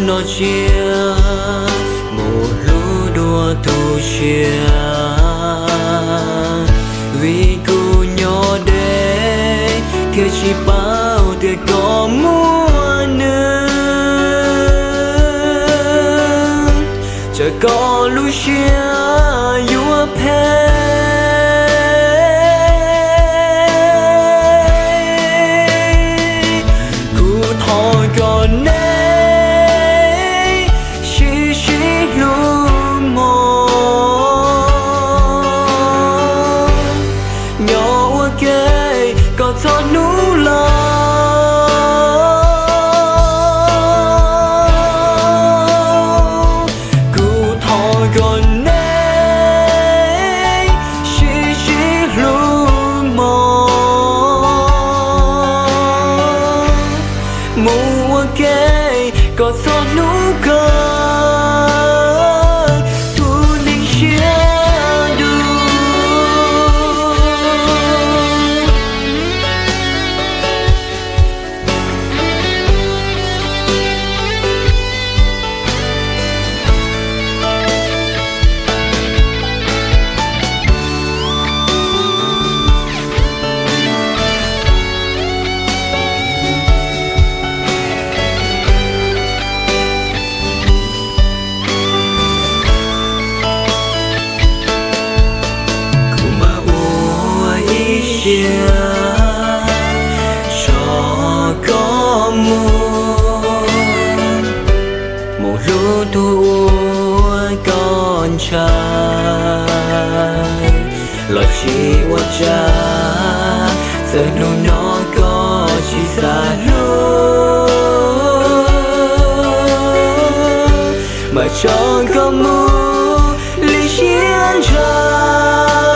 tso tsiaj mus hlub dua tu siab, vim kuv nyob deb thiaj tsis paub tias koj muaj nws. Tsam koj lub siab yuav phem, kuv thov kom neb sib sib hlub mog. Nyob ua ke kom txog hnub laus, kuv thov kom neb sib sib hlub mog. Mus ua ke kom txog hnub kawg tus neeg siab dub. Kuv mam ua ib siab tso koj mus, mus hlub tus uas koj ntshaw. Los tsis ua cas, txawm hnub no koj tsis xav hlub, mas tso koj mus li siab ntshaw.